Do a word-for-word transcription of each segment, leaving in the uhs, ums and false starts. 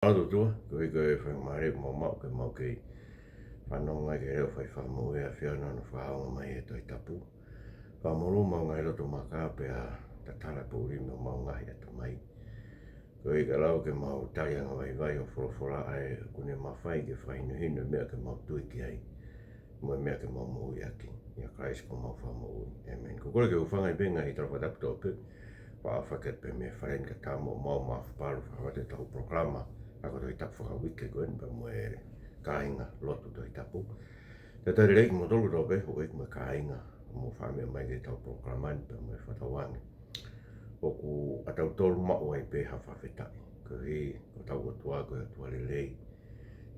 Mālō ʻOtua, koeʻuhi ko e faingamālie ʻoku mau maʻu ke mau kei fanongo ai ki he leʻo fai fakamoʻui ʻa e ʻAfiona ʻo ne fakaongo mai ʻi he Tohi Tapu. Fakamolū ʻemau ngaahi loto maka pea tatala e poʻuli mei homau ngaahi ʻatamai, koeʻuhi ka lau ke mau tali angavaivai hoʻo folofola ʻa ē ʻoku ne mafai ke fakahinohino e meʻa ke mau tui ki ai mo e meʻa ke mau moʻui ʻaki. ʻIa Kalaisi ko homau Fakamoʻui. ʻĒmeni. Ko e kole ke u hūfanga ai pē he ngaahi tala fakatapu kotoa pē, faʻa fakatapu pē mei he fale ni kae ʻatā muʻa ʻemau mafapalu fakafeʻiloaki ʻetau polokalama ako Tohi Tapu fakauike ko eni pea mo e kāinga lotu Tohi Tapu. Talitali lelei kimoutolu kotoa pē, houʻeiki mo e kāinga, ʻoku mou faʻa meʻa mai ki heʻetau polokalama ni pea mo e fakatauange ʻoku ʻatautolu maʻu ai pē ha fakafetaʻi, koeʻuhi ko hotau ʻOtua ko e ʻOtua lelei.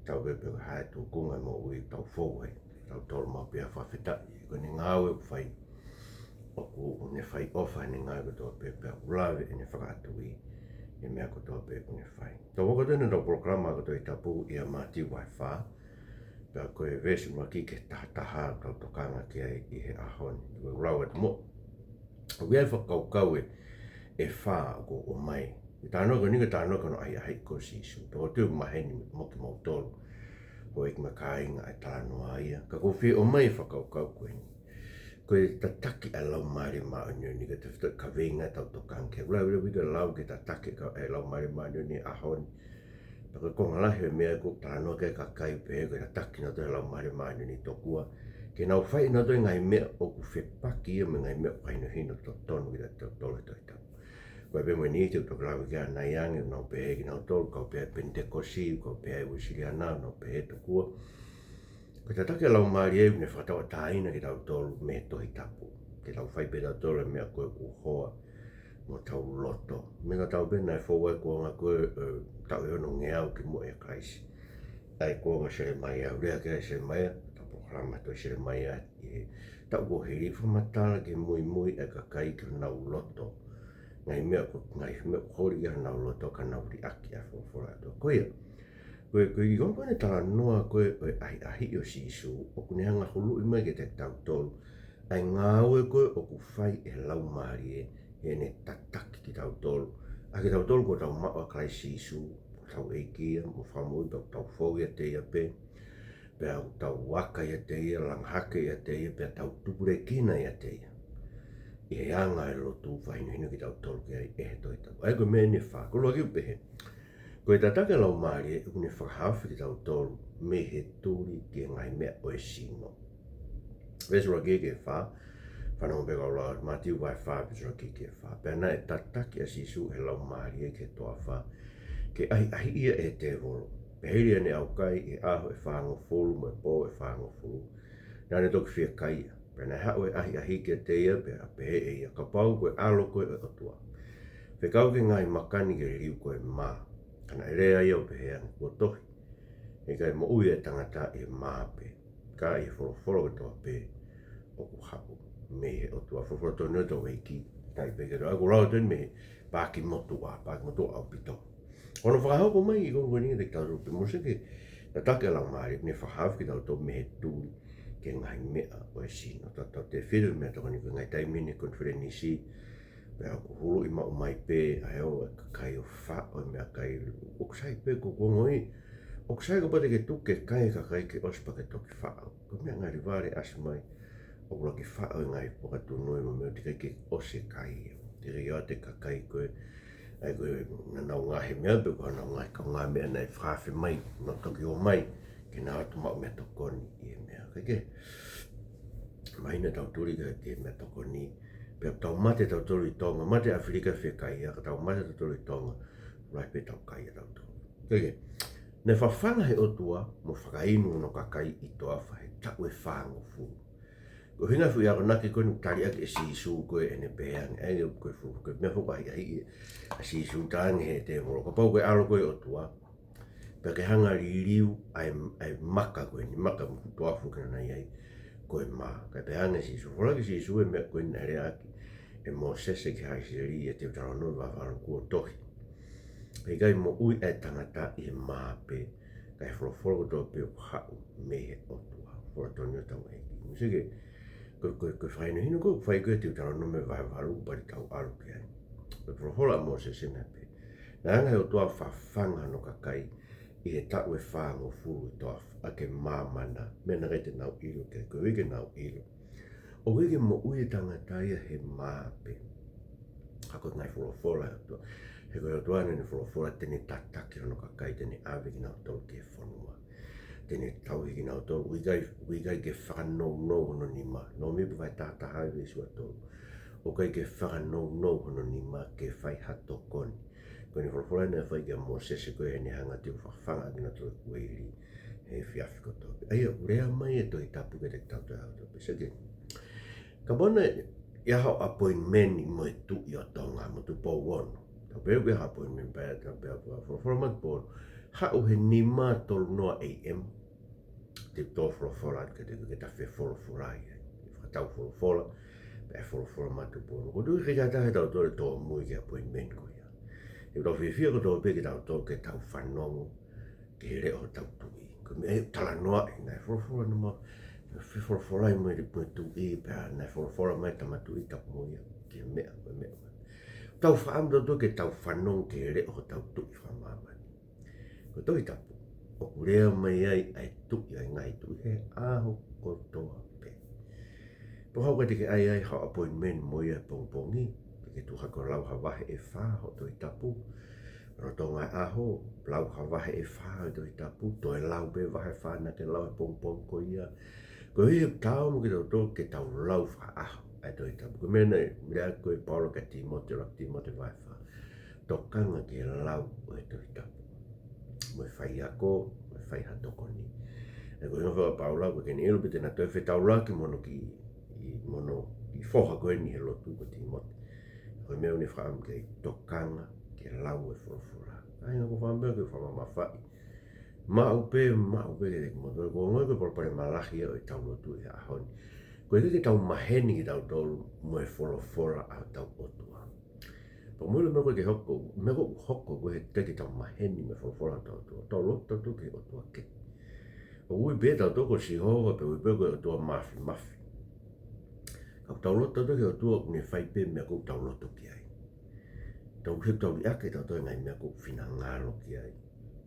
Tau pehē pe ko e hā e tūkunga e moʻui ʻoku tau fou ai, ʻatautolu maʻu pē ha fakafetaʻi, ko ʻene ngāue ʻoku fai, ʻoku ne fai ʻofa ʻene ngāue kotoa pē, pea ʻoku lave ʻene fakaʻatuʻi ʻi he meʻa kotoa pē ʻoku ne fai. Tau hoko atu eni ʻetau polokalama ako Tohi Tapu ʻia Mātiu vahe fā, pea ko e veesi ʻuluaki ki he taha taha ʻoku tau tokanga ki ai ʻi he ʻaho ni. Ko e lau atu muʻa. ʻOku ʻi ai e fakakaukau ʻe, ʻe fā ʻoku ʻomai. Ko e talanoa ko eni ko e talanoa ki hono ʻahiʻahiʻi ko Sīsū. Pea ʻoku ou tui ʻoku maheni mo kimoutolu, houʻeiki mo e kāinga, ʻa e talanoa ia. Ka ʻoku ou fie ʻomai e fakakaukau ko eni. Ko e tataki ʻa e Laumālie Māʻoniʻoni, ko e tefitoʻi kaveinga ʻoku tau tokanga ki ai. ʻOku ou lave ʻaupito he lau ki he tataki ʻa e Laumālie Māʻoniʻoni he ʻaho ni. Pea ko e konga lahi e meʻa ʻoku talanoa ki ai e kakai pehē ko e tataki nautolu ʻe he Laumālie Māʻoniʻoni tokua ke nau fai ʻe nautolu e ngaahi meʻa ʻoku fepaki ia mo e ngaahi meʻa ʻoku fakahinohino totonu kiate kitautolu ʻe he Tohi Tapu. Ko e pehē mo e niʻihi te u toki lave ki ai ʻanai ange, ʻoku nau pehē kinautolu, kau pehē Penitekosi, kau pehē Uēsiliana, ʻoku nau pehē tokua ko e tataki ʻa e Laumālie ʻoku ne fakatauʻatāina kitautolu mei he Tohi Tapu, ke tau fai pē ʻe tautolu e meʻa ko ē ʻoku hoa mo hotau loto. Meʻa tatau pē naʻe fou ai e kuonga ko ē, ē, taʻu ʻe ono ngeau kimuʻa ʻia Kalaisi, ʻa e kuonga ʻo Selemaia. ʻOku lea ki ai ʻa Selemaia, ʻetau polokalama ʻi he tohi Selemaia ʻi he taʻu kuo hili, fakamatala ki he muimui ʻa e kakai ki honau loto. Ngaahi meʻa ʻoku, ngaahi meʻa ʻoku holi ki ai honau loto ka nau liʻaki ʻa e folofola ʻa e ʻOtua. Ko ia, ko e, ko e ʻi he konga ko eni e talanoa ko ē ʻo e ʻahiʻahiʻi ʻo Sīsū, ʻoku ne hanga ʻo huluʻi mai kiate kitautolu ʻa e ngāue ko ē ʻoku fai ʻe he Laumālie heʻene tataki kitautolu, ʻa kitautolu kuo tau maʻu ʻa Kalaisi Sīsū ko hotau ʻEiki ia mo Fakamoʻui, pea ʻoku tau fou ʻiate ia pē, pea ʻoku tau aka ʻiate ia, langa hake ʻiate ia, pea tau tupulekina ʻiate ia ʻi he anga e lotu ʻoku fakahinohino kitautolu ki ai ʻe he Tohi Tapu. ʻA ia ko e meʻa eni ʻe fā. Ko e ʻuluaki ʻoku pehē, ko e tataki ʻa e Laumālie ʻoku ne fakahaofi kitautolu mei he tuli ki he ngaahi meʻa ʻo e sino. Veesi ʻuluaki ki he fā, fanongo pē kau lau, Mātiu vahe fā, veesi ʻuluaki ki he fā. Pea naʻe tataki ʻa Sīsū ʻe he Laumālie ki he toafa ke ʻahiʻahiʻi ia ʻe he tēvolo. Pea hili ʻene ʻaukai ʻi he ʻaho ʻe fāngofulu mo e pō ʻe fāngofulu, naʻa ne toki fiekaia. Pea naʻe haʻu e ʻahiʻahi kiate ia, pea pehē ʻe ia, Kapau ko e ʻAlo koe ʻo e ʻOtua, fekau ki he ngaahi maka ni ke liliu ko e mā. Ka naʻe lea ia ʻo pehē ange, Kuo tohi, He ʻikai moʻui ʻa e tangata ʻi he mā pē, ka ʻi he folofola kotoa pē ʻoku haʻu mei he ʻOtua. Folofola tonu ʻa hotau ʻEiki, tai pē ke toa. ʻOku lau atu eni mei he paaki motuʻa, paaki motuʻa ʻaupito. Ko hono fakahoko mai ʻi he konga ko eni kiate kitautolu pē, mou sio ki he tataki ʻa e Laumālie, ne fakahaofi kitautolu mei he tuli ki he ngaahi meʻa ʻo e sino. Tau, tau tefito he meʻatokoni, ko e ngaahi taimi ʻeni konifelenisi, pea ʻoku huluʻi maʻu mai pē ʻa e ō e kakai ʻo faʻo e meʻakai. ʻOku sai pē ko e ongoʻi, ʻoku sai, kapau te ke tuku ke kai e kakai ke ʻosi pea ke toki faʻo, ko e meʻa ngali vale ʻasi mai ʻoku lava ke faʻo e ngaahi puaka tunu mo e meʻa, teʻeki ai ke ʻosi e kai. Teʻeki ai ʻoatu e kakai ko ē, ʻa ia ko ē naʻa nau ngaahi meʻa, pe ko haʻanau ngaahi kaungāmeʻa naʻe fakaafe mai, nau toki ō mai ke nau ō atu ʻo maʻu meʻatokoni ʻi he meʻa. Kae kehe, mahino ʻetau tuli ki he, ki he meʻatokoni. Pea tau mate tautolu ʻi Tonga, mate ʻAfilika fiekaia, ka tau mate tautolu ʻi Tonga, ʻoku lahi pē ʻetau kai ʻatautolu. Kae kehe, naʻe fafanga ʻe he ʻOtua mo fakainu hono kakai ʻi he toafa he taʻu ʻe fāngofulu. Ko e ʻuhinga e foʻi akonaki ko eni ʻoku tali ʻaki ʻe Sīsū ko ē ʻene pehē ange, ʻa ia ko e fu-, ko e meʻa foki ʻoku ʻahiʻahiʻi ʻa Sīsū, talaange ʻe he tēvolo, Kapau ko e ʻAlo koe ʻo e ʻOtua, pea ke hanga ʻo liliu ʻa e, ʻa e maka ko eni, maka mo e toafa ko ē naʻa ne ʻi ai, ko e mā. Kae pehē ange ʻe Sīsū, folofola ʻa Sīsū e meʻa ko eni naʻe lea ʻaki ʻe Mōsese ki he kakai ʻIsileli ʻia Teutalōnome vahe valu, Kuo tohi, He ʻikai moʻui ʻa e tangata ʻi he mā pē, ka ʻi he folofola kotoa pē ʻoku haʻu mei he ʻOtua. Folofola tonu ʻa hotau ʻEiki. Mou sio ki he, ko e, ko e, ko e fakahinohino ko ē ʻoku fai ko ē ʻi Teutalōnome vahe valu, pea tau ʻalu ki ai. Ko e folofola ʻa Mōsese naʻe pehē, Naʻe hanga ʻe he ʻOtua ʻo fafanga hono kakai ʻi he taʻu ʻe fāngofulu ʻi he toafa, ʻa e māmani, meʻa naʻe ʻikai te nau ʻilo, ke koeʻuhi ke nau ʻilo ʻoku ʻikai ke moʻui e tangata ia he mā pē, ka ko e ngaahi folofola ʻa e ʻOtua. He ko e ʻOtua naʻa ne folofola te ne tataki hono kakai, te ne ʻave kinautolu ki he fonua, te ne tauhi kinautolu. ʻOku ʻikai, ʻoku ʻikai ke fakanounou hono nima. Nōmipa vahe taha taha veesi ua tolu. ʻOku ʻikai ke fakanounou hono nima ke fai ha tokoni. Ko ʻene folofola naʻe fai kia Mōsese, ko ʻene hanga ʻo fafanga kinautolu ʻi he kuohili he efiafi kotoa pē. ʻA ia, ʻoku lea mai e Tohi Tapu kiate kitautolu ʻa e ʻOtua pē. Seke, kapau naʻe ʻi ai haʻo appointment mo e Tuʻi ʻo Tonga mo Tupou Ono, tau pehē ʻoku ʻi ai haʻo appointment pea tau pehē ʻoku folofola mai Tupou Ono, haʻu he nima tolu noa A M, te u toe folofola atu kiate koe ke ta fefolofolai ai. Fakatau folofola, pea folofola mai Tupou Ono. Ko e tuʻu ke kata he tau toe tōmui ki he appointment ko ia. He ʻoku tau fiefia kotoa pē ke tau toe ke tau fanongo ki he leʻo hotau Tuʻi. Ko e meʻa ʻoku talanoaʻi, naʻe folofola nima, fefolofolai mai e Tuʻi, pea naʻe folofola mai Tama Tuʻi Tapu mo ia ki he meʻa, ko e meʻa. Tau fakaʻamu tautolu ke tau fanongo ki he leʻo hotau Tuʻi fakamāmani. Ko e Tohi Tapu ʻoku lea mai ai ʻa e Tuʻi ʻa e ngaahi tuʻi he ʻaho kotoa pē. Pea kapau ʻoku ʻikai te ke ʻai ai haʻo appointment mo ia he pongipongi, ke ke tuʻu hake ʻo lau ha vahe ʻe fā hoʻo Tohi Tapu. Lolotonga e ʻaho, lau ha vahe ʻe fā hoʻo Tohi Tapu, toe lau pē vahe ʻe fā naʻa ke lau he pongipongi ko ia. Koeʻuhi he ʻoku taau mo kitautolu ke tau lau fakaʻaho ʻa e Tohi Tapu. Ko e meʻa naʻe lea ko ē ʻa Paula kia Tīmote, ʻuluaki Tīmote vahe fā. Tokanga ki he lau ʻo e Tohi Tapu mo e faiako, mo e fai ha tokoni. He ko e ʻuhinga ʻa Paula, ʻoku ʻikai ke ne ʻilo pe te na toe fetaulaki mo hono kiʻi, mo hono kiʻi foha ko eni he lotu ko Tīmote. Ko e meʻa ʻoku ne fakaʻamu ke tokanga ki he lau ʻo e folofola. ʻA ia, ko e fakaʻamu pē ke fakamamafaʻi. Maʻu pē, maʻu pē ke te kimoutolu. Ko e ongoʻi ko e palopalema lahi ia ʻo ʻetau lotu he ʻaho ni, ʻoku ʻikai ke tau maheni kitautolu mo e folofola ʻa hotau ʻOtua. Pea mole meʻa ko ē ke hoko, meʻa ko ē ʻoku hoko ko e he teʻeki ke tau maheni mo e folofola ʻa hotau ʻOtua. Tau loto tautolu ki he ʻOtua kehe. ʻOku ui pē tautolu ko Sihova, pea ui pē ko e ʻOtua Māfimafi. Ka ʻoku tau loto tautolu ki he ʻOtua ʻoku ne fai pē meʻa ʻoku tau loto ki ai. Tau, he ʻoku tau liʻaki tautolu e ngaahi meʻa ʻoku finangalo ki ai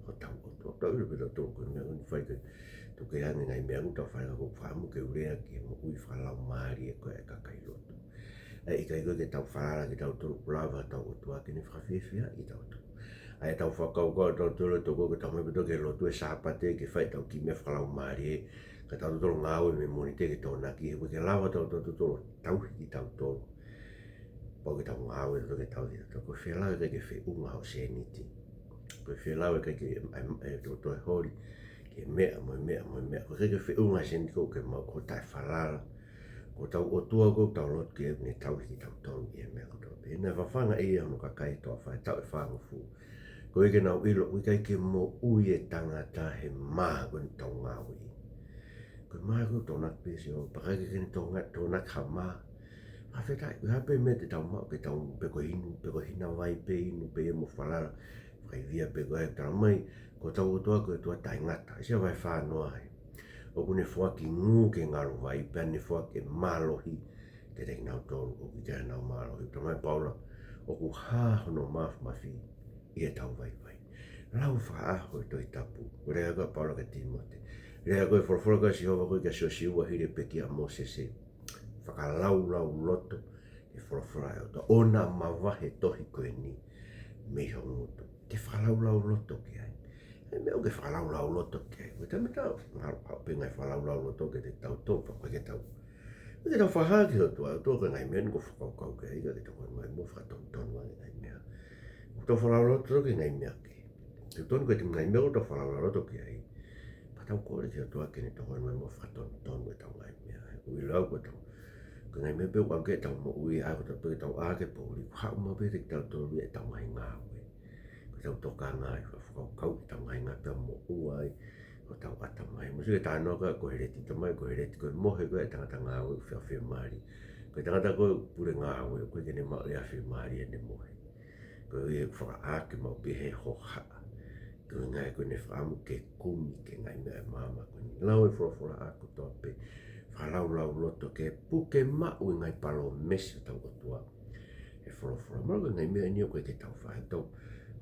hotau ʻOtua. Tau ʻilo pē tautolu ko e meʻa ʻoku ne fai ke tuku ange e ngaahi meʻa ʻoku tau fai, ka ʻoku ou fakaʻamu ke u lea ki he moʻui fakalaumālie ko ē ʻa e kakai lotu. ʻA ia, ʻikai ko ē ke tau falala kitautolu ʻoku lava hotau ʻOtua ke ne fakafiefiaʻi kitautolu. ʻA ia, tau fakakaukau tautolu ʻe toko ke tau mai pē tautolu ki he lotu he Sāpate ke fai ʻetau kiʻi meʻa fakalaumālie, ka tau tautolu ngāue mei Mōnite ki he Tokonaki, he ʻoku ʻikai ke lava tautolu, tautolu tauhi kitautolu. Pau ke tau ngāue tautolu ke tauhi kitautolu. Ko e feilaulau ʻikai ke feʻunga hoʻo sēniti. Ko e feilaulau ʻikai ke, ʻe, ʻe, ʻe, toe, toe holi ki he meʻa mo e meʻa mo e meʻa. ʻOku ʻikai ke feʻunga e sēniti ʻoku ke maʻu, ko e taʻefalala. Ko hotau ʻOtua ʻoku tau lotu ki ai ʻoku ne tauhi kitautolu ʻi he meʻa kotoa pē. Naʻe fafanga ʻe ia hono kakai he toafa he taʻu ʻe fāngofulu, koeʻuhi ke nau ʻilo ʻoku ʻikai ke moʻui e tangata he mā ko eni ʻoku tau ngāueʻi. Ko e mā ko ē ʻoku tokonaki pē ʻe Sihova, pea ʻikai ke ne tokonaki, tokonaki ha mā. Fakafetaʻi, ko e hā pē meʻa te tau maʻu ke tau, pe ko e inu, pe ko e hina vai pē, inu pē ia mo falala, fakaivia pē ko ē, tala mai, ko hotau ʻOtua ko e ʻOtua taʻengata. ʻAisea vahe fā noa ai. ʻOku ne foaki ngū ki he ngaluvaivai, pea ne foaki e mālohi kiate kinautolu ʻoku ʻikai hanau mālohi. Tala mai ʻe Paula, ʻoku hā hono māfimafi ʻi heʻetau vaivai. Lau fakaʻaho e Tohi Tapu. Ko e lea ko ē ʻa Paula kia Tīmote. Lea ko ē e folofola ko ē ʻa Sihova ko ē kia Siosiua hili e pekia ʻa Mōsese. Fakalaulauloto ki he folofola ʻa e ʻOtua. ʻOua naʻa mavahe e tohi ko eni mei ho ngutu. Ke fakalaulauloto ki ai. ʻA e meʻa ʻoku ke fakalaulauloto ki ai. Ko e taimi ʻe taha, ngalo pau pē ngaahi fakalaulauloto kiate kitautolu, pea ʻoku ʻikai ke tau, ʻikai ke tau fakahā ki he ʻOtua, ʻOtua, ko e ngaahi meʻa ni ʻoku ou fakakaukau ki ai, ka ke tokoni mai muʻa ʻo fakatonutonu ange e ngaahi meʻa. ʻOku tau fakalaulauloto ki he ngaahi meʻa kehe. He ʻoku tonu ko e ngaahi meʻa ʻoku tau fakalaulauloto ki ai, pea tau kole ki he ʻOtua ke ne tokoni mai muʻa ʻo fakatonutonu ʻetau ngaahi meʻa. He ʻoku ou ʻilo au ko ʻetau, ko e ngaahi meʻa pē ʻoku ʻalu ki ai ʻetau moʻui, ʻa ia ko ʻetau pē ke tau ʻā ki he poʻuli, ʻoku haʻu maʻu pē kiate kitautolu ia ʻetau ngaahi ngāue. Ko ʻetau tokanga ai, fakakaukau ki heʻetau ngaahi ngāue pea moʻua ai hotau ʻatamai. Mou sio ki he talanoa ko ē ʻa Koheleti, tala mai ʻe Koheleti, ko e mohe ko ē ʻa e tangata ngāue ʻoku feʻao fiemālie. Ko e tangata ko ē ʻoku pule ngāue, ʻoku ʻikai ke ne maʻu e fiemālie ʻene mohe. Koeʻuhi he ʻoku fakaʻaaki maʻu pē ʻe he hohaʻa. Ko e ngaahi, ko ʻene fakaʻamu ke kumi ki he ngaahi meʻa ʻo e māmani ko eni. Lau e folofola ʻaho kotoa pē. Fakalaulauloto ke puke maʻu e ngaahi palōmesi ʻa hotau ʻOtua he folofola. Mahalo ko e ngaahi meʻa eni ʻoku ʻikai ke tau fai, tau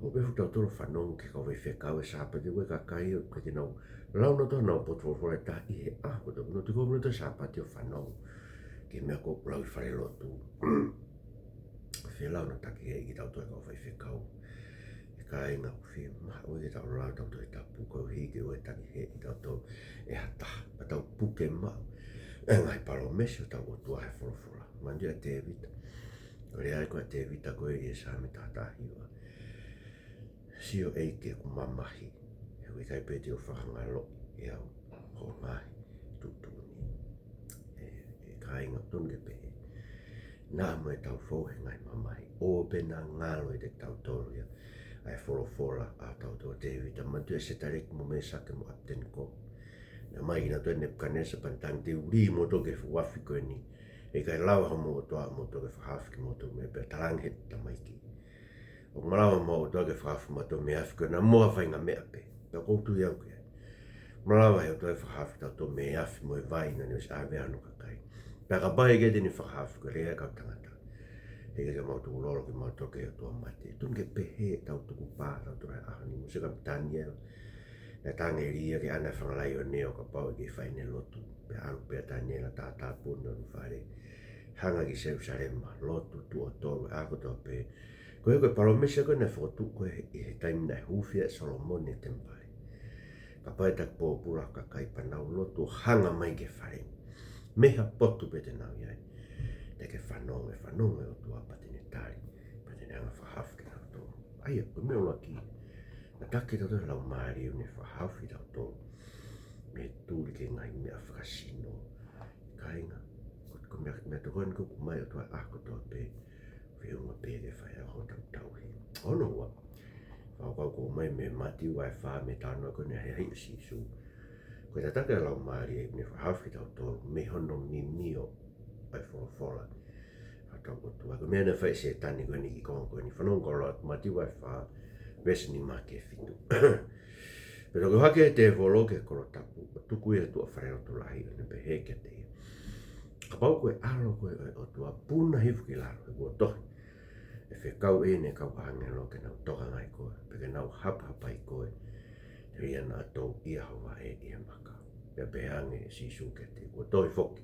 ʻO pehē ʻoku tau tolo fanongo ki he kau faifekau he Sāpate, ʻoku ʻi ai e kakai ʻoku ʻikai ke nau lau nautolu honau potu folofola ʻe taha ʻi he ʻaho kotoa. Nau tuku nautolu he Sāpate ʻo fanongo ki he meʻa ʻoku lau ʻi falelotu. Fie lau ʻo taki hē kitautolu e kau faifekau. ʻE kāinga, ʻoku fiemaʻu ke tau lau ʻetau Tohi Tapu koeʻuhi ke ʻoua ʻe taki hē kitautolu ʻe ha taha, pea tau puke maʻu e ngaahi palōmesi ʻa hotau ʻOtua he folofola. Manatuʻi ʻa Tēvita. Ko e lea ko ē ʻa Tēvita ko ē ʻi he Saame taha taha hiva: Sio ʻEiki, ʻoku mamahi, he ʻoku ʻikai pē te u fakangaloʻi ʻe au hoʻo ngaahi tuʻutuʻuni. ʻE, ʻe kāinga, tonu ke pehē. Naʻa mo e tau fou he ngaahi mamahi, ʻoua pē naʻa ngalo ʻiate kitautolu ia ʻa e folofola ʻa hotau ʻOtua. Tēvita, manatuʻi ʻa Setaleki mo Mēsake mo ʻApiteniko. Naʻe ʻomai kinautolu ʻe Nepukanesa pea ne tangi, te u lī moutolu ki he fuʻu afi ko eni. ʻE ʻikai lava homou ʻOtua ʻamoutolu ke fakahaofi kimoutolu mei ai. Pea talaange ʻe he tamaiki, ʻoku malava homou ʻOtua ke fakahaofi kimoutolu mei he afi ko ena mo ha faʻahinga meʻa pē. Pea ʻoku ou tui au ki ai. Malava ʻe he ʻOtua ke fakahaofi kitautolu mei he afi mo e vai naʻa ne ʻosi ʻave ai hono kakai. Pea kapau ʻe ʻikai te ne fakahaofi, ko e lea ʻa e kau tangata, he ʻikai ke mau tukulolo kimautolu ki he ʻotua mate. Tonu ke pehē ʻetau tukupā, ʻetau tō he ʻaho ni, mou sio ki Taniela. Naʻe tangi ʻa e ʻāngelo ia ke ʻana e fanga laione ʻo kapau ʻe kei fai ʻene lotu. Pea ʻalu pē ʻa Taniela, tātāpuni ʻi hono fale, hanga ki Selūsalema, lotu tuʻo tolu he ʻaho kotoa pē. Ko e, ko e palōmesi ko ē naʻe fokotuʻu ko ē ʻi he taimi naʻe huufi ai ʻe Solomone e temipale. Kapau ʻe taki pōpula ha kakai pea nau lotu ʻo hanga mai ki he fale ni, mei ha potu pē te nau ʻi ai, te ke fanongo, ʻe fanongo e ʻOtua pea te ne tali, pea te ne hanga ʻo fakahaofi kinautolu. ʻA ia, ko e meʻa ʻuluaki, naʻa tau taki kitautolu ʻe he Laumālie ʻo ne fakahaofi kitautolu mei he tuli ki he ngaahi meʻa fakasino. Kāinga, ko, ko e meʻa, meʻatokoni ko ē ʻoku ʻomai ʻe he ʻOtua he ʻaho kotoa pē, feʻunga pē ke fai ai hotau tauhi. Hono ua, fakakaukau ʻoku ʻomai mei Mātiu vahe fā, mei he talanoa ko ē naʻe ʻahiʻahiʻi ʻa Sīsū. Ko e tataki ʻa e Laumālie ʻo ne fakahaofi kitautolu mei hono mimio ʻa e folofola ʻa hotau ʻOtua. Ko e meʻa naʻe fai ʻe Sētane ko eni ki he konga ko eni. Fanongo ki he lau ʻa Mātiu vahe fā, veesi nima ki he fitu. Pea toki ʻohake ʻa e tēvolo ki he kolo tapu, ʻo tuku ia ʻi he tuʻa falelotu lahi, ʻo ne pehē kiate ia, Kapau ko e ʻAlo koe ʻo e ʻOtua, puna hifo ki lalo, he kuo tohi, ʻE fekau ʻe ia ʻene kau ʻāngelo ke nau tokangaʻi koe, pea ke nau hapahapai koe, telia naʻa touʻia ho vaʻe ʻi he maka. Pea pehē ange ʻe Sīsū kiate ia, Kuo tohi foki,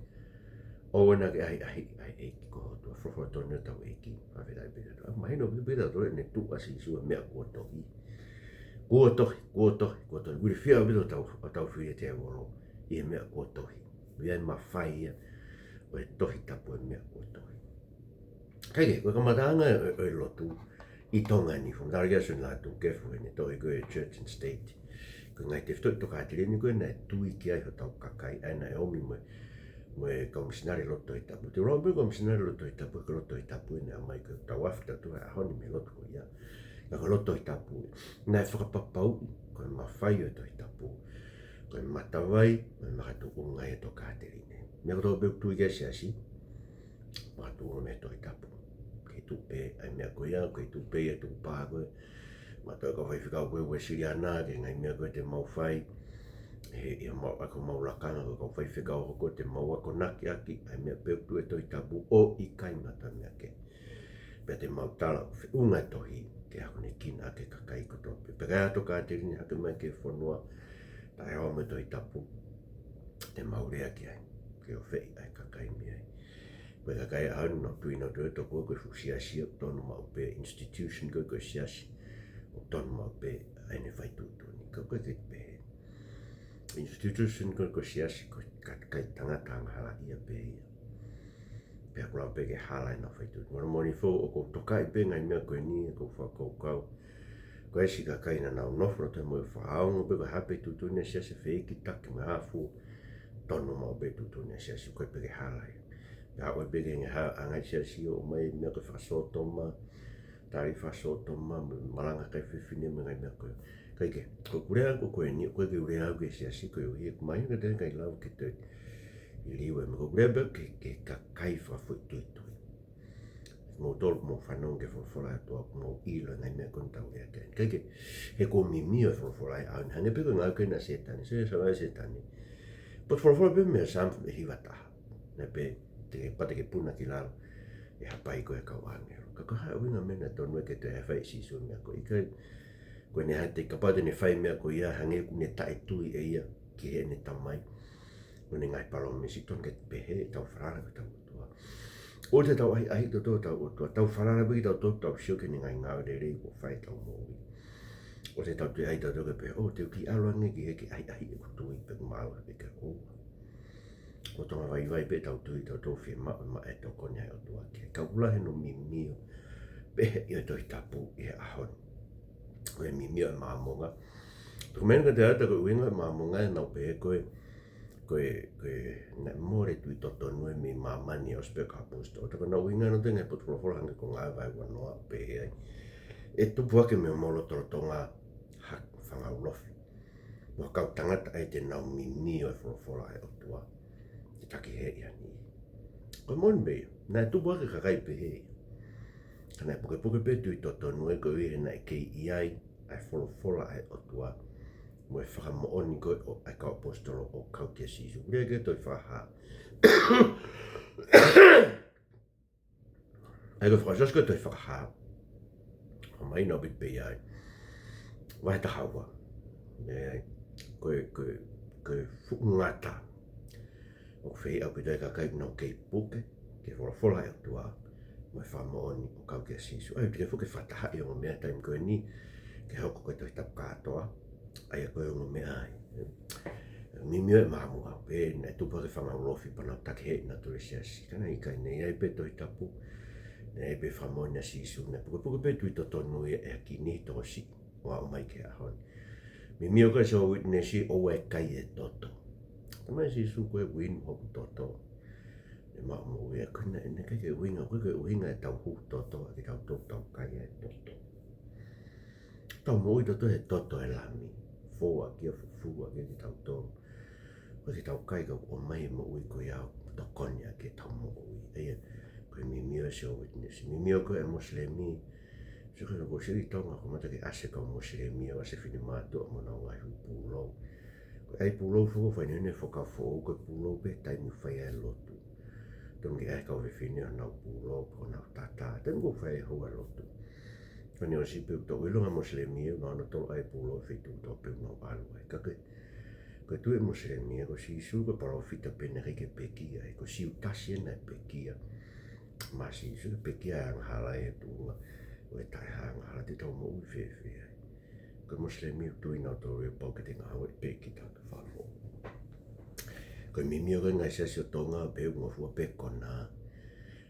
ʻOua naʻa ke ʻahiʻahiʻi ʻa e ʻEiki ko ho ʻOtua. Folofola tonu ʻetau ʻEiki. Fakafetaʻi pē ki he ʻOtua. Mahino pē, pē ʻetau tolo ʻene tuʻu ʻa Sīsū he meʻa kuo tohi. Kuo tohi, kuo tohi, kuo tohi. Uili fia ʻaupito ʻetau, ʻetau fili ʻe he tēvolo ʻi he meʻa kuo tohi. ʻOku ʻi ai e mafai ia ʻo e Tohi Tapu he meʻa kuo tohi. Kae kehe, ko e kamataʻanga ʻo e, ʻo e lotu ʻi Tonga ni, fakamatala ki ai ʻa Sione Lātūkefu heʻene tohi ko e Church and State. Ko e ngaahi tefitoʻi tokāteline ko ē naʻe tui ki ai hotau kakai, ʻa ia naʻe ʻomi mo e, mo e kau misinale lotu Tohi Tapu. Te u lau pē kau misinale lotu Tohi Tapu, ko e lotu Tohi Tapu ē naʻe ʻomai, ko ʻetau afi tautolu he ʻaho ni mei he lotu ko ia. Ka ko e lotu Tohi Tapu ē naʻe fakapapauʻi ko e mafai ʻo e Tohi Tapu ko e matavai mo e makatuʻunga ʻo e tokāteline. Meʻa kotoa pē ʻoku tui ki ai e siasi, makatuʻunga mei he Tohi Tapu. Kei tuʻu pē ʻa e meʻa ko ia, kei tuʻu pē ia he tukupā ko ē. Mātuʻaki kau faifekau ko ē Uēsiliana, ki he ngaahi meʻa ko ē te mau fai, he ʻi homau, ʻaki homau lakanga ko ē kau faifekau, hoko ʻo te mau akonaki ʻaki ʻa e meʻa pē ʻoku tuʻu he Tohi Tapu ʻo ʻikai ngata meʻa kehe. Pea te mau tala ʻoku feʻunga e tohi ke akonekina ʻaki e kakai kotoa pē. Pea ka ʻi ai ha tokāteline hake mai ki he fonua taʻehoa mo e Tohi Tapu, te mau lea ki ai ke ʻofeʻi ʻa e kakai mei ai. Ko e kakai ʻaho ni ʻoku nau tui nautolu ʻe tokua ko e fuʻu siasi ʻoku tonu maʻu pē, institution ko ē ko e siasi ʻoku tonu maʻu pē ʻa ʻene fai tuʻutuʻuni. Ka ʻoku ʻikai ke pehē. Institution ko ē ko e siasi ko e kakai tangata angahalaʻia pē ia. Pea ʻoku lava pē ke hala ʻenau fai tuʻutuʻuni. Moʻoni foki ʻoku ou tokaʻi pē ngaahi meʻa ko eni, ʻoku ou fakakaukau ko e siʻi kakai naʻa nau nofo loto mo e fakaongo pē ko e hā pē tuʻutuʻuni ʻa e siasi, fēiki, taki mo e hā fua, tonu maʻu pē tuʻutuʻuni ʻa e siasi, ʻoku ʻikai pē ke hala ia. Pea ʻoku ʻikai pē ke ngaahi ha-, anga ʻa e siasi ʻo ʻomai meʻa ko e fakasōtoma, tali fakasōtoma, mo e malanga kakai fefine mo e ngaahi meʻa ko ē. Kae kehe, ko ʻeku lea ko ē ko eni, ʻoku ʻikai ke u lea au ki he siasi koeʻuhi ʻoku mahino kiate au ʻikai lava ke toe liliu e meʻa. ʻOku ou lea pē ki he, ki he kakai fakafoʻituitui. Kimoutolu ʻoku mou fanongo ki he folofola ʻa e ʻOtua, ʻoku mou ʻilo e ngaahi meʻa ko eni ʻoku tau lea ki ai. Kae kehe, he kuo mimio e folofola he ʻaho ni, hangē pē ko e ngāue ko ē ʻa Sētane. So, so, ʻa Sētane. Potu folofola pē mei he Saame hiva taha. Naʻe pehē, te ke, pea te ke puna ki lalo, ʻe hapai koe ʻe he kau ʻāngelo. Ka ko e hā e ʻuhinga e meʻa naʻe tonu ai ke toe fai ʻe Sīsū e meʻa ko ē? ʻIkai, ko ʻene hā te kapau te ne fai e meʻa ko ia, hangē ʻoku ne taʻetui ʻe ia ki heʻene Tamai mo ʻene ngaahi palōmesi, tonu ke pehē ʻetau falala ki hotau ʻOtua. ʻOua te tau ʻahiʻahiʻi kitautolu ʻe hotau ʻOtua, tau falala pē kitautolu, tau sio ki heʻene ngaahi ngāue lelei kuo fai ʻi heʻetau moʻui. ʻOua te tau tuʻu ai tautolu ke pehē, ʻo, te u kiʻi ʻalu ange ki hē ke ʻahiʻahiʻi ʻeku tui pea u maʻu pē ke ʻoua. Ko e tōʻonga vaivai pē ʻetau tui, tautolu fiemaʻu ʻe maʻu e tokoni ʻa e ʻOtua ki ai. Ka ʻoku lahi hono mimio pē ʻi he Tohi Tapu ʻi he ʻaho ni. Ko e mimio ʻa e Māmonga. Ko e meʻa ko ē te u ʻai atu ko e ʻuhinga ʻa e Māmonga ʻenau pehē ko e, ko e, ko e, naʻe mole e tui totonu ia mei māmani ʻosi pē ʻa e kau ʻaposetolo. Ka ko hono ʻuhinga naʻe ʻi ai e ngaahi potu folofola hangē ko Ngāue vahe uanoa ʻoku pehē ai, ʻe tupu hake mei homou lotolotonga ha fanga ulofi, mo ha kau tangata ʻe te nau mimio e folofola ʻa e ʻOtua, ke takiheeʻi ha niʻihi. Ko e moʻoni pē ia, naʻe tupu hake e kakai pehē ia. Ka naʻe pukepuke pē e tui totonu ia koeʻuhi he naʻe kei ʻi ai ʻa e folofola ʻa e ʻOtua mo e fakamoʻoni ko ē ʻa e kau ʻaposetolo ʻo kau kia Sīsū. Lea ki he Tohi Fakahā. ʻA ia ko e fakaʻosi ko e Tohi Fakahā, ʻomai ʻaupito pē ia ai. Vahe taha ua. ʻE, ko e, ko e, ko e fuʻu ngata ʻoku fai ʻaupito ai e kakai ʻoku nau kei puke ki he folofola ʻa e ʻOtua mo e fakamoʻoni ʻo kau kia Sīsū. ʻA ia, ʻoku teʻeki ke fakatahaʻi e ongo meʻa he taimi ko eni ke hoko ko e Tohi Tapu kātoa. ʻA ia ko e ongo meʻa ai. Mimio ʻa e Māmonga pē, naʻe tupu hake e fanga ulofi pea nau takiheeʻi nautolu e siasi. Ka naʻe ʻikai, naʻe ʻi ai pē e Tohi Tapu, naʻe ʻi ai pē e fakamoʻoni ʻa Sīsū, naʻe pukepuke pē e tui totonu ia ʻe ha kiʻi niʻihi tokosiʻi ʻo aʻu mai ki he ʻaho ni. Mimio ko e Jehovah Witness, ʻoua ʻe kai e toto. Talamai ʻe Sīsū ko e inu hoku toto, ʻe maʻu moʻui. Ko e hā, naʻe ʻikai ke ʻuhinga, ʻoku ʻikai ke ʻuhinga ʻetau huhu toto ʻa kitautolu ke tau kai e toto. Tau moʻui tautolu he toto ʻo e Lami. Fou ʻaki ia, fufū ʻaki ia kitautolu. ʻOku ʻikai ke tau kai kae ʻomai e moʻui ko ia ʻo tokoni ʻaki ʻetau moʻui. ʻA ia, ko e mimio ʻa e Jehovah Witness. Mimio ko e Mosilemi. Sio ko e, ko e sio ʻi Tonga, ko e mata ke ʻasi e kau Mosilemi, ʻo ʻasi e finemātuʻa mo ʻenau ngaahi pūlou. Ko e ʻai pūlou foʻou, fai ʻenau fuakava foʻou, ko e pūlou pē he taimi ʻoku fai ai e lotu. Tonu ke ʻai e kau fefine honau pūlou, honau tata, taimi ʻoku fai ai e houa lotu. Ka naʻe ʻosi pē ʻoku tau ʻilo e Mosilemi, ʻoku nau ʻalu ʻo tolo ʻai e pūlou he feituʻu kotoa pē ʻoku nau ʻalu ai. Ka ko e, ko e tui ʻa e Mosilemi, ko Sīsū ko e palōfita pē naʻe ʻikai ke pekia, he ko Siutasi ē naʻe pekia maʻa Sīsū, pekia e angahala ʻi he tuʻunga ʻo e taʻehāangahala. Te tau moʻui fēfē ai? Ko e Mosilemi ʻoku tui nautolu ia pau ke te ngāue pē kita ke fakafoʻou. Ko e mimio ko e ngaahi siasi ʻo Tonga, pehē ʻoku ngofua pē e konā.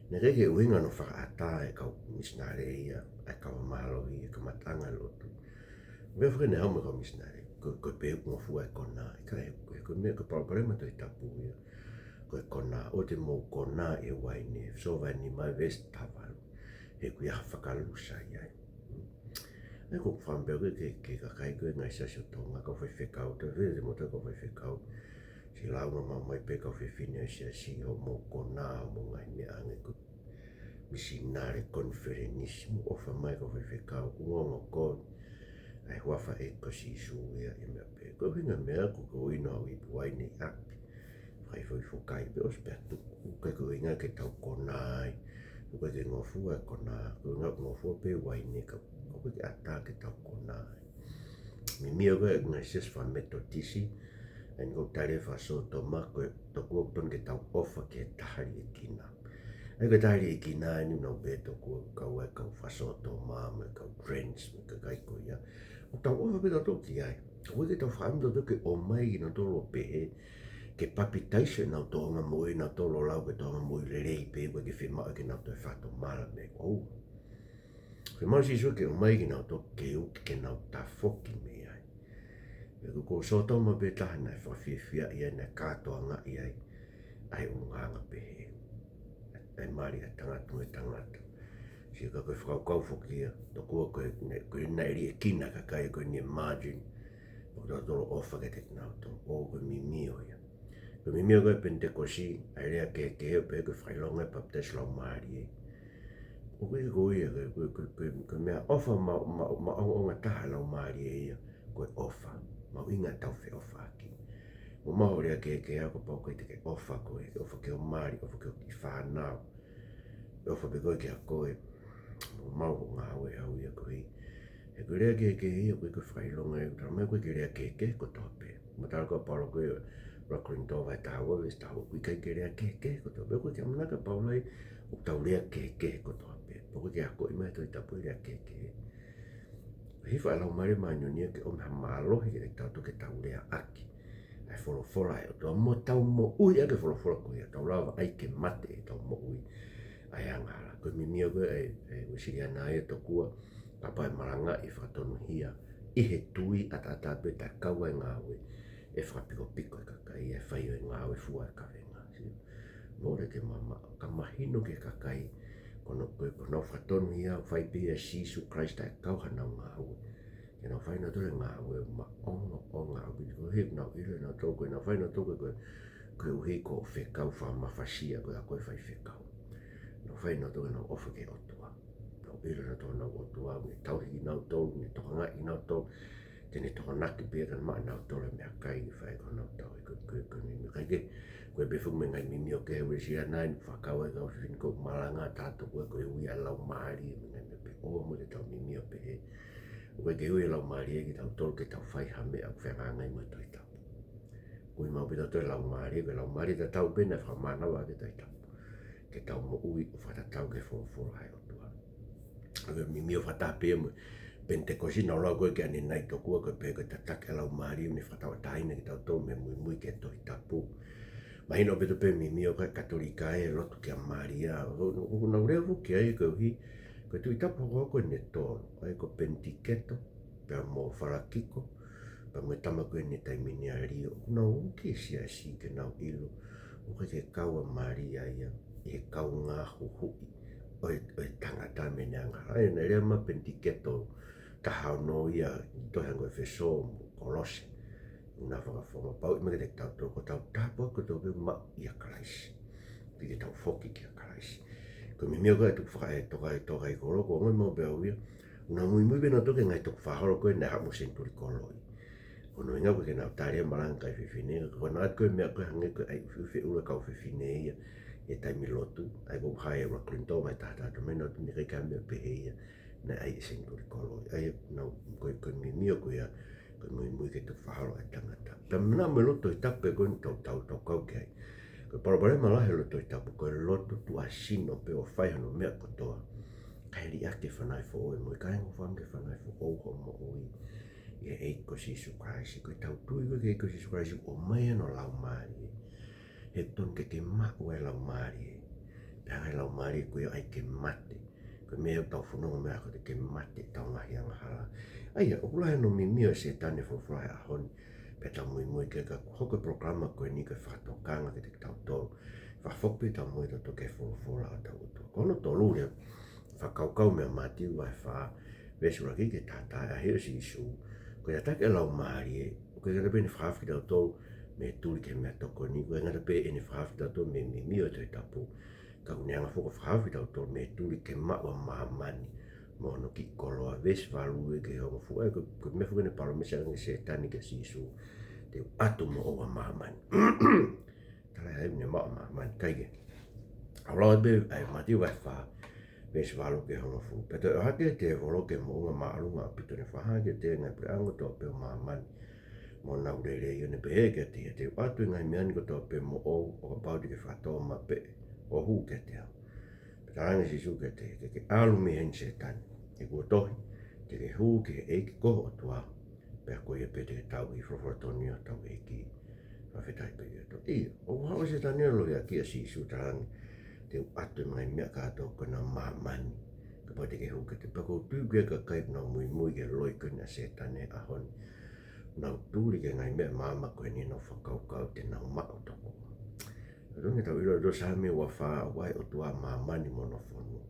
Naʻe ʻikai ke ʻuhinga hono fakaʻatā e kau misinale ia, ʻa e kau mālohi, e kamataʻanga e lotu. Meʻa faka ne hau mo e kau misinale, ko, ko e pehē ʻoku ngofua e konā. ʻIkai, ko e, ko e meʻa, ko e palopalema Tohi Tapu ia. Ko e konā, ʻoua te mou konā ʻi he uaine, Sō vahe nima veesi taha valu. He ʻoku ʻi ai ha fakalusa ʻi ai. ʻA ia ko e fakaʻamu pē au ki he, ki he kakai ko e ngaahi siasi ʻo Tonga, kau faifekau, te u fie te mou tala kau faifekau. Siʻi lāunga maʻu mai pē kau fefine ʻo e siasi, hoʻomou konā, hoʻomou ngaahi meʻa hangē ko e misinale, konifelenisi, mou ʻofa mai kau faifekau, ʻoku ongoongo kovi ʻa e huafa ʻo e ʻEiki ko Sīsū ia ʻi he meʻa pehē. Ko e ʻuhinga e meʻa ko e ʻoku inu ʻa e ipu uaine ʻi ʻapi, fakaʻifoʻifo kai pē ʻosi pea tuku. ʻIkai ko e ʻuhinga ke tau konā ai. ʻOku ʻikai ke ngofua e konā. Ko e ʻuhinga ʻoku ngofua pē e uaine ka, ka ʻoku ʻikai ke ʻatā ke tau konā ai. Mimio ko e ngaahi siasi fakaMetotisi, ʻa eni ʻoku tali e fakasōtoma, ko e tokua ʻoku tonu ke tau ʻofa ki he taha liʻekina. ʻA ia ko e taha liʻekina eni ʻoku nau pehē tokua kau ai e kau fakasōtoma, mo e kau trans, mo e kakai ko ia. ʻOku tau ʻofa pē tautolu ki ai. ʻOku ʻikai ke tau fakaʻamu tautolu ke ʻomai kinautolu ʻo pehē, ke papitaiso ʻenau tōʻonga moʻui ʻanautolu ʻo lau ko e tōʻonga moʻui lelei pē, ʻoku ʻikai ke fiemaʻu ke nau toe fakatomala mei ai. ʻOua. Fiemaʻu ʻe Sīsū ke ʻomai kinautolu ke uki ke nau tafoki mei ai. He ko e kau sōtoma pē taha naʻe fakafiefiaʻi ai, naʻe kātoangaʻi ai ʻa e ʻulungaanga pehē. ʻA e mali ʻa e tangata mo e tangata. Sio ka ko e fakakaukau foki ia, tokua ko e, ne, ko e naʻe liʻekina e kakai ko eni ʻi he margin. ʻOku tautolu ʻofa kiate kinautolu, ʻoku mimio ia. Ko e mimio ko e Penitekosi, ʻa e lea kehekehe ʻo pehē ko e fakaʻilonga e papitaiso Laumālie. ʻOku ʻikai ko ia, ko e, ko e, ko e, ko e, ko e meʻaʻofa ma, ma, maʻongoʻonga taha e Laumālie ia, ko e ʻofa. Mahuʻinga ʻetau feʻofaʻaki. Mou maʻu e lea kehekehe, kapau ʻoku ʻikai te ke ʻofa koe, ʻofa ki ho mali, ʻofa ki ho kiʻi fānau, ʻofa pē koe kia koe, Mau ko ngāue au ia ko ē. He ko e lea kehekehe ia ko ē ko e fakaʻilonga ē, tala mai ko e lea kehekehe kotoa pē. Mo tala ko Paula ko ē ʻUluaki Kolinitō vahe taha ua veesi taha ua, ʻoku ʻikai ke lea kehekehe kotoa pē. Ko e ke ʻamanaki ʻa Paula ʻi ʻoku tau lea kehekehe kotoa pē. Pea ko e ke akoʻi mai Tohi Tapu ʻi he lea kehekehe. Hifo ʻa e Laumālie Māʻoniʻoni ia ke ʻomi ha mālohi kiate kitautolu ke tau leaʻaki ʻa e folofola ʻa e ʻOtua mo tau moʻui ʻaki e folofola ko ia, tau lava ai ke mate ʻetau moʻui ʻa e angahala. Ko e mimio ko ē ʻa e, ʻa e Uēsiliana ia tokua, kapau ʻe malangaʻi e fakatonuhia ʻi he tui ʻataʻatā pē taʻe kau ai e ngāue, ʻe fakapikopiko e kakai, ʻe fai ʻo e ngāue fua e kavenga. Sio. Mole ke mamaʻo, ka mahino ki he kakai, ko hono, ko, ko honau fakatonuhia, fai pē ʻia Sīsū Kalaisi taʻe kau hanau ngāue. Ke nau fai nautolu e ngāue maʻongoʻonga ʻaupito koeʻuhi ʻoku nau ʻilo ʻe nautolu ko ē naʻa nau fai nautolu ko ē, ko e, koeʻuhi ko e fekau fakamafasia ko ē ʻa e faifekau. Nau fai nautolu ke nau ʻofa ki he ʻOtua. Nau ʻilo nautolu honau ʻOtua, ʻoku ne tauhi kinautolu, ʻoku ne tokangaʻi kinautolu, te ne tokonaki pē ia ka ne maʻu ʻe nautolu e meʻakai ke fai ko honau tauhi. Ko, ko, ko e meʻakai ke, ko e pē fuʻu meʻa ngaahi mimio kehe ʻa e Uēsiliana ʻoku fakakau ai e kau fefine ʻoku malanga ʻatautolu ko ē koeʻuhi ʻa e Laumālie, meʻa ngaahi meʻa pehē ʻoua mo te tau mimio pehē. ʻOku ʻikai ke ui e Laumālie kiate kitautolu ke tau fai ha meʻa ʻoku fehangahangai mo e Tohi Tapu. Ui maʻu pē ʻe tautolu e Laumālie, ko e Laumālie tatau pē naʻe fakamānava ʻaki e Tohi Tapu. Ke tau moʻui ʻo fakatatau ki he folofola ʻa e ʻOtua. Ko e mimio fakataha pē ia mo e Penitekosi, naʻa nau lau ko ē ki he ʻAnenaitoku, ko e pehē ko e tataki ʻa e Laumālie ʻo ne fakatauʻatāina kitautolu mei he muimui ki he Tohi Tapu. Mahino ʻaupito pē e mimio ʻa e Katolika ʻi he lotu kia Malia. ʻO, ʻo, ʻo nau lea foki ai koeʻuhi ko e Tuʻi Tapu hokohoko ʻe tolu, ʻa ia ko Penitiketo, pea mo Falakiko, pea mo e tama ko eni he taimi ni ʻa Lio. ʻOku nau ui ki he siasi ke nau ʻilo ʻoku ʻikai ke kau ʻa Malia ia ʻi he kaungā huhuʻi ʻo e, ʻo e tangata mei heʻene angahala. ʻA ia naʻe lea mai Penitiketo taha ono ia ʻi he tohi hangē ko ʻEfesō mo Kolose. ʻOku na fakafofonga pau mai kiate kitautolu ko ʻetau tāpuaki kotoa pē maʻu ʻia Kalaisi. Pea ke tau foki kia Kalaisi. Ko e mimio ko ē ʻa e tukufakaholo, ʻa e toka, ʻa e toka ʻi kolo, ʻoku ongoʻi maʻu pē ʻe au ia. ʻOku nau muimui pē nautolu ki he ngaahi tukufakaholo ko ē naʻe haʻu mo e senituli kolo. Ko hono ʻuhinga ko ē ke nau tali e malanga ʻa e kakai fefine, ka ko e naʻe ʻi ai ko e meʻa ko ē hangē ko e ʻai ʻufiʻufi ʻulu ʻa e kau fefine ia he taimi lotu, ʻa ia ko e hā ʻa e ʻUluaki Kolinitō vahe taha taha, tala mai nautolu naʻe ʻikai ke ʻi ai ha meʻa pehē ia naʻe ʻai ʻe he senituli kolo. ʻA ia naʻa nau, ko e, ko e mimio ko ia, ko e muimui ki he tukufakaholo ʻa e tangata. Pea mena mo e lotu Tohi Tapu ko eni ʻoku tau, tau, tau kau ki ai. Ko e palopalema lahi he lotu Tohi Tapu, ko e lotu tuʻasino pē ʻo fai hono meʻa kotoa kae liʻaki e fanauʻi foʻou ʻo e moʻui, kae ʻikai ngofua ange ki he fanauʻi foʻou hoʻo moʻui ʻi he ʻEiki ko Sīsū Kalaisi. Ko ʻetau tui ko ē ki he ʻEiki ko Sīsū Kalaisi ʻoku ʻomai hono Laumālie. He ʻoku totonu ke ke maʻu e Laumālie. Pea hanga ʻe he Laumālie ko ia ʻo ʻai ke mate. Ko e meʻa ʻoku tau fononga mai ko ē ke mate ʻetau ngaahi angahala. ʻA ia, ʻoku lahi hono mimio ʻa Sētane he folofola he ʻaho ni. Pea tau muimui ki ai ka ʻoku hoko e polokalama ko eni ko e fakatokanga kiate kitautolu. Fakafoki pē ʻetau moʻui ʻatautolu ki he folofola ʻa hotau ʻOtua. Ko hono tolu leva, fakakaukau mei he Mātiu vahe fā, veesi ʻuluaki ki he taha taha, ʻa e ʻahiʻahi ʻo Sīsū. Ko e tataki ʻa e Laumālie, ʻoku ʻikai ngata pē ʻene fakahaofi kitautolu mei he tuli ki he meʻatokoni, ʻoku ʻikai ngata pē ʻene fakahaofi kitautolu mei he mimio ʻo e Tohi Tapu, ka ʻoku ne hanga foki ʻo fakahaofi kitautolu mei he tuli ke maʻu ʻa māmani mo hono kiʻi koloa. Veesi valu ki he hongofulu, ʻa ia ko, ko e meʻa foki eni ʻoku palōmesi ange ʻe Sētane kia Sīsū, te u ʻatu moʻou ʻa māmani. Tala ʻe ia ʻoku ne maʻu ʻa māmani, ʻikai ke. ʻOku lau pē ʻa e Mātiu vahe fā, veesi valu ki he hongofulu. Pea toe ʻohake ʻa e tēvolo ki he moʻunga māʻolunga ʻaupito, ʻo ne fakahā kiate ia ʻa e ngaahi puleʻanga kotoa pē ʻo māmani mo ʻenau lelei, ʻo ne pehē kiate ia, te u ʻatu e ngaahi meʻa ni kotoa pē moʻou ʻo kapau te ke fakatōmapeʻe ʻo hū kiate au. Pea talaange ʻe Sīsū kiate ia, ke ke ʻalu mei heni Sētane. He kuo tohi, te ke hū ki he ʻEiki ko ho ʻOtua, pea ko ia pē te ke tauhi. Folofola tonu ia ʻa hotau ʻEiki. Fakafetaʻi pē ki he ʻOtua. ʻIo, ʻoku haʻu ʻa Sētane ʻo lohiakiʻi ʻa Sīsū, talaange, te u ʻatu e ngaahi meʻa kātoa ko ena ʻo māmani, kapau te ke hū kiate au. Pea ʻoku ou tui ko e kakai ʻoku nau muimui ki he loi ko eni ʻa Sētane he ʻaho ni, ʻoku nau tuli ki he ngaahi meʻa maama ko eni ʻi heʻenau fakakaukau te nau maʻu tokua. Ka tonu ke tau ʻilo ʻa e Saame ua fā, ʻoku ʻi ai e ʻOtua ʻa māmani mo hono fonua.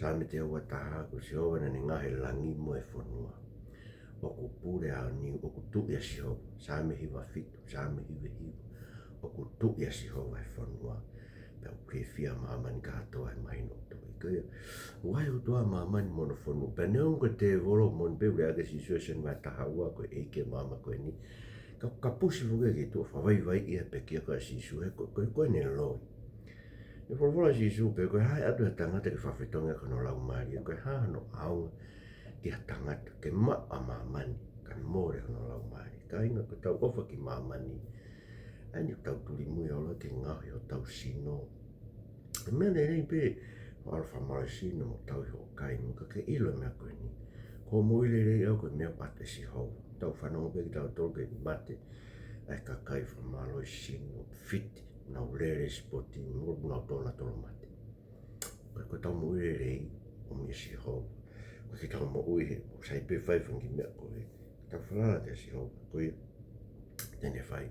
Saame teau ua taha, ko Sihova naʻa ne ngaohi e langi mo e fonua. ʻOku pule ʻa e ʻaho ni, ʻoku tuʻi ʻa Sihova. Saame hiva fitu, Saame hiva hiva. ʻOku tuʻi ʻa Sihova e fonua, pea ʻoku fiefia ʻa māmani kātoa he mahino ʻoku toʻo. Ko ia, ʻoku ʻi ai e ʻOtua ʻa māmani mo hono fonua. Pea neongo ko e tēvolo, moʻoni pē ʻoku lea ʻaki ʻe Sīsū ʻi he Sione vahe taha ua ko e ʻeiki ʻo e maama ko eni, ka ʻoku kapusi foki ia ki tuʻa, fakavaivaiʻi ia he pekia ko ē ʻa Sīsū, he ko, ko, ko ʻene loi. ʻE folofola ʻa Sīsū pē, ko e hae atu ʻa e tangata ke fakafetongi ʻaki hono laumālie, ko e hā hono ʻaonga ki ha tangata ke maʻu ʻa māmani kae mole hono laumālie? Kāinga, ko ʻetau ʻofa ki māmani, ʻa eni ʻoku tau tuli mui ʻo lava ke ngaohi hotau sino. Ko e meʻa lelei pē hoʻo ʻalu ʻo fakamālohisino mo tauhi hoʻo kai, ka ke ʻilo e meʻa ko eni: ko hoʻo moʻui lelei ʻaʻau ko e meʻa ʻoku ʻatu ʻe Sihova. Tau fanongo pē kitautolu ki he mate ʻa e kakai fakamālohisino, fiti, nau lele sipoti, mo nau tō nautolu ʻo mate. Ko e, ko ʻetau moʻui lelei ʻoku ʻomi ʻe Sihova. ʻOku ʻikai ke tau moʻui he ʻoku sai pē fai e fanga kiʻi meʻa ko ē. Tau falala kia Sihova, ko ia te ne fai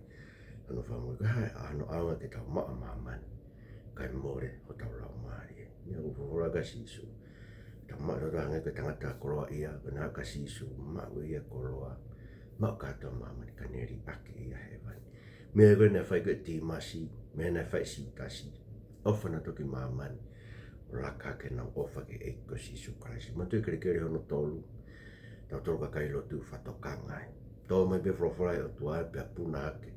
hono fakamoʻui. Ko e hā hono ʻaonga ke tau maʻu ʻa māmani kae mole hotau laumālie? Meʻa ʻoku folofola ʻaki ʻa Sīsū, tau maʻu, tau hangē ko e tangata koloaʻia, ko ena ʻa Sīsū, maʻu ʻe ia e koloa, maʻu kātoa ʻa māmani, ka ne liʻaki ʻe ia ʻa hēvani. Meʻa ko ē naʻe fai ko ē ʻe Tīmasi, meʻa naʻe fai ʻe Siutasi, ʻofa nautolu ki māmani ʻo laka ʻaki ʻenau ʻofa ki he ʻEiki ko Sīsū Kalaisi. Manatuʻi e kelekele hono tolu, tautolu kakai lotu, fakatokanga ai. Tō mai pē folofola ʻa e ʻOtua pea puna hake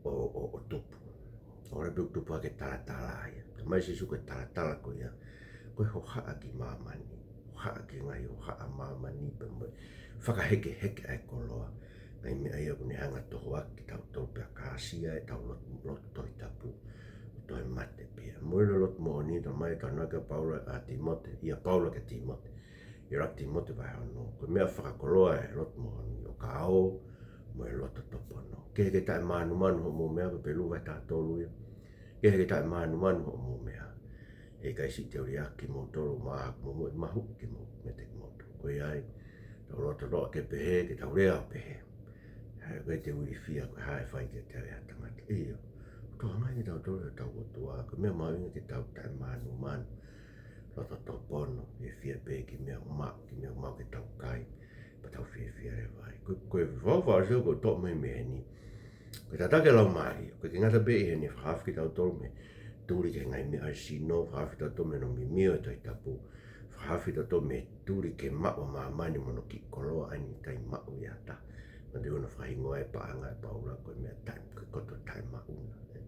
ʻo, ʻo, ʻo tupu. ʻOku ʻikai pē tupu hake talatala ia. Talamai ʻe Sīsū ko e talatala ko ia ko e hohaʻa ki māmani, hohaʻa ki he ngaahi hohaʻa ʻa māmani pea mo e fakahekeheke ʻa e koloa. Ngaahi meʻa ia ʻoku ne hanga ʻo tohoakiʻi kitautolu pea kāsia ʻetau lotu, lotu Tohi Tapu ʻo toe mate pē ia. Mo e lotu moʻoni, talamai, talanoa ki ai ʻa Paula, ʻa Tīmote, ʻia Paula kia Tīmote, ʻi he ʻuluaki Tīmote vahe ono, ko e meʻa fakakoloa ʻo e lotu moʻoni ʻoku ʻo e ʻao mo e loto tōpono. Kehe ke taʻemānumanu hoʻomou meʻa, ko Hepelū vahe taha tolu ia. Kehe ke taʻemānumanu hoʻomou meʻa. He ʻikai siʻi teuliʻaki kimoutolu, maʻa haʻaku momoʻi, mahuʻi kimoutolu, meiate kimoutolu. Ko ia ai, tau lotoloto ke pehē, ke tau lea ʻo pehē: He ʻikai te u ilifia ko e hā ʻe fai kiate au ʻe ha tangata. ʻIo, ʻoku tau hanga ʻe kitautolu ʻo tau ʻOtua, ko e meʻa mahuʻinga ke tau taʻemānumanu, loto tōpono, fiefia pē ki he meʻa ʻoku maʻu, ki he meʻa ʻoku maʻu ke tau kai, pea tau fiefia leva ai. Ko, ko e fakaʻosi ʻoku ou toʻo mai mei heni, ko e tataki ʻa e laumālie, ʻoku ʻikai ke ngata pē ʻi heʻene fakahaofi kitautolu mei he tuli ki he ngaahi meʻa ʻo e sino, fakahaofi kitautolu mei hono mimio e Tohi Tapu, fakahaofi kitautolu mei he tuli ke maʻu ʻa māmani mo hono kiʻi koloa ʻa eni ʻikai maʻu ʻe ha taha. Manatuʻi hono fakahingoa e paʻanga ʻe Paula ko e meʻa taʻe, ko e koto taʻemaʻunga, ē.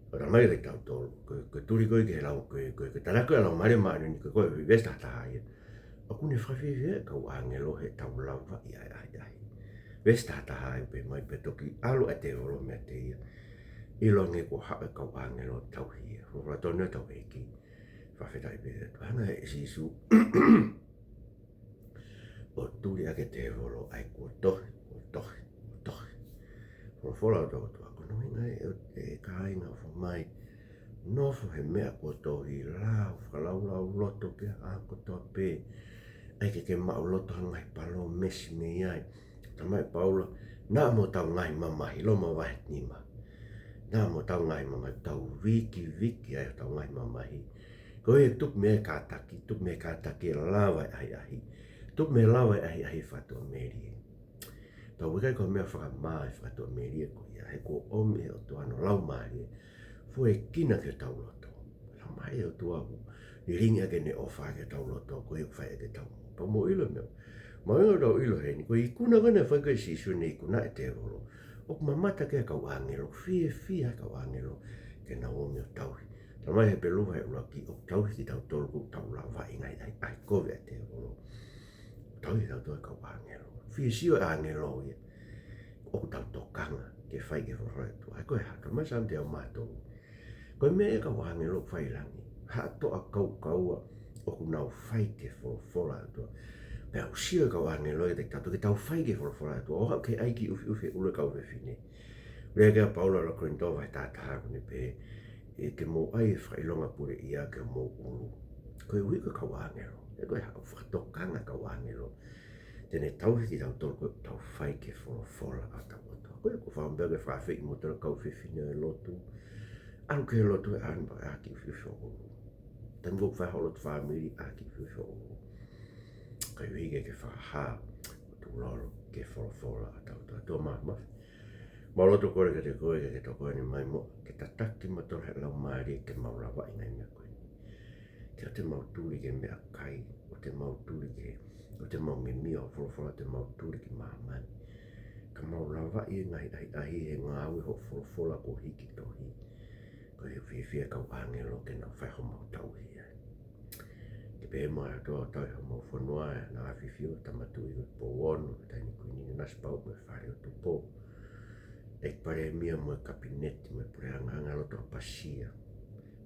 ʻOku talamai kiate kitautolu, ko e, ko e tuli ko ē ki he lau, ko e, ko e, ko e tataki ʻa e Laumālie Māʻoniʻoni, ko e, ko e veesi taha taha ia, ʻoku ne fakafiefia e kau ʻāngelo heʻetau lavaʻi ʻa e ʻahiʻahi. Veesi taha taha ia pē, mai pē toki ʻalu ʻa e tēvolo meiate ia, ʻiloange kuo haʻu e kau ʻāngelo ʻo tauhi ia. Folofola tonu ʻa hotau ʻEiki. Fakafetaʻi pē ki he ʻOtua. Hanga ʻe Sīsū ʻo tuli ʻaki e tēvolo ʻa e kuo tohi, kuo tohi, kuo tohi. Folofola ʻa e ʻOtua, ko hono ʻuhinga ia ʻe, ʻe kāinga, ʻofa mai, nofo he meʻa kuo tohi, lau, fakalaulauloto ki he ʻaho kotoa pē, ʻai ke ke maʻuloto ha ngaahi palōmesi mei ai. Talamai ʻe Paula, naʻa mo hotau ngaahi mamahi, Loma vahe nima. Naʻa mo hotau ngaahi mamahi, tau vikiviki ai hotau ngaahi mamahi. Ko ia ʻe tupu mei ai e kātaki, tupu mei ai e kātaki ʻe lava e ʻahiʻahi. Tupu mei ai e lava e ʻahiʻahi e fakatuʻamelie. Pea ʻoku ʻikai ko ha meʻa fakamā e fakatuʻamelie ko ia, he kuo ʻomi ʻe he ʻOtua hono Laumālie ʻo foʻi kina ki hotau loto. Laumālie ʻo e ʻOtua ʻoku lilingi ʻaki ʻene ʻofa ki hotau loto, ko ia ʻoku fai ʻaki ʻetau moʻui. Pea mou ʻilo e meʻa, mahuʻinga ke tau ʻilo heni, ko e ikuna ko ē naʻe fai ko ē ʻe Sīsū, ʻene ikuna e tēvolo, ʻoku mamata ki ai e kau ʻāngelo, fiefia e kau ʻāngelo ke nau ō mai ʻo tauhi. Talamai ʻe Hepelū vahe ʻuluaki, ʻoku tauhi kitautolu ʻoku tau lavaʻi e ngaahi ʻahiʻahi kovi ʻa e tēvolo. Tauhi kitautolu ʻe he kau ʻāngelo. Fie sio e ʻāngelo ia ʻoku tau tokanga ke fai ki he folofola ʻa e ʻOtua. He ko e hā, talamai ʻe Saame teau mā tolu, ko e meʻa ia ʻa e kau ʻāngelo ʻoku fai ʻi langi, haʻa toʻa kaukaua ʻoku nau fai ki he folofola ʻa e ʻOtua. Pea ʻoku sio e kau ʻāngelo ia kiate kitautolu ke tau fai ki he folofola ʻa e ʻOtua, ʻo aʻu ki he ʻai kiʻi ʻufiʻufi e ʻulu ʻo e kau fefine. Lea ki ai ʻa Paula ʻi he ʻuluaki Kolinitō vahe taha taha, ʻoku ne pehē, ʻe, ke mou ʻai e fakaʻilonga puleʻia ki homou ʻulu. Koeʻuhi ko e kau ʻāngelo. He ko e hā, ʻoku fakatokanga e kau ʻāngelo te ne tauhi kitautolu ko ʻetau fai ki he folofola ʻa hotau ʻOtua. Ko ia ʻoku ou fakaʻamu pē ke fakaafeʻi kimoutolu kau fefine ʻo e lotu. ʻAlu ki he lotu ē, ʻalu pē ʻo ʻai kiʻi ʻufiʻufi ho ʻulu. Taimi ʻoku fai ai hoʻo lotu fāmili, ʻai kiʻi ʻufiʻufi ho ʻulu. Koeʻuhi ke ke fakahā ʻoku tau lolo ki he folofola ʻa hotau ʻOtua. Tuʻa Māfimafi, mau lotu ʻo kole kiate koe ke ke tokoni mai muʻa ke tataki kimautolu ʻe he Laumālie ke mau lavaʻi e ngaahi meʻa ko eni. Ke ʻoua te mau tuli ki he meʻakai, ʻoua te mau tuli ki he, ʻoua te mau mimio hoʻo folofola, ʻoua te mau tuli ki māmani. Ka mau lavaʻi e ngaahi ʻahiʻahi he ngāue hoʻo folofola kuo hiki tohi. Ko e fiefia e kau ʻāngelo ke nau fai homau tauhi ai. Ke pehē mai ʻa e ʻOtua ʻo tauhi homau fonua ʻi he ʻAfiona, Tama Tuʻi ko e Pouono, Taʻahine Kuini Nanasipauʻu mo e Fale ʻo Tupou. ʻEiki Palēmia mo e Kapineti mo e Puleʻanga, hanga ʻe he loto ʻapasia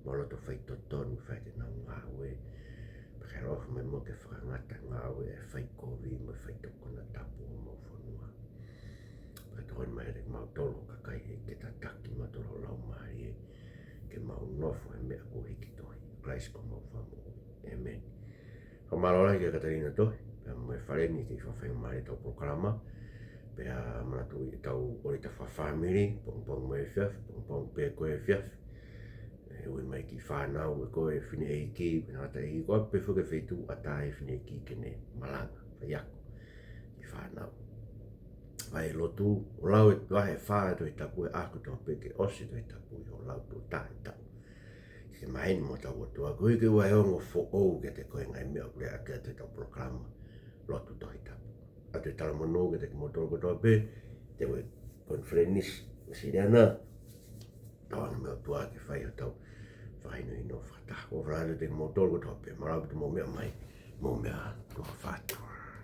mo e loto faitotonu ʻo fai ʻenau ngāue. Pea ke ʻaloʻofa mai muʻa ke fakangata e ngāue ʻa e faikovi mo e faitoʻo konatapu ʻo homau fonua. Pea tokoni mai kiate kimautolu ʻo kakai ʻEiki ke tataki kimautolu ʻe ho Laumālie ke mau nofo he meʻa kuo hiki tohi. Kalaisi ko homau Fakamoʻui. ʻĒmeni. Fakamālō lahi kia Katalina Tohi pea mo e fale ni he fakafaingamālie ʻetau polokalama. Pea manatuʻi ʻetau ʻōlita fakafāmili, pongipongi mo e efiafi, pongipongi pē ko e efiafi. ʻE ui mai e kiʻi fānau ʻe ko e fineʻeiki, pe ngaahi ʻeiki, ko ʻapi pē foki e feituʻu ʻatā ai e fineʻeiki ke ne malanga, faiako e kiʻi fānau. Vahe lotu, ʻo lau e vahe ʻe fā e Tohi Tapu he ʻaho kotoa pē ke ʻosi e Tohi Tapu ʻi hoʻo lau tuʻo taha he taʻu. Ke maheni mo hotau ʻOtua, koeʻuhi ke ʻoua ʻe ongo foʻou kiate koe e ngaahi meʻa ʻoku lea ʻaki ʻetau polokalama lotu Tohi Tapu. ʻOatu e talamonū kiate kimoutolu kotoa pē, ʻi he konifelenisi ʻi Siliana. Tauange mo e ʻOtua ke fai hotau fakahinohino fakataha. ʻOfa lahi atu kiate kimoutolu kotoa pē, mālō ʻaupito hoʻomou meʻa mai, mou meʻa ā, tuʻa ʻofa atu.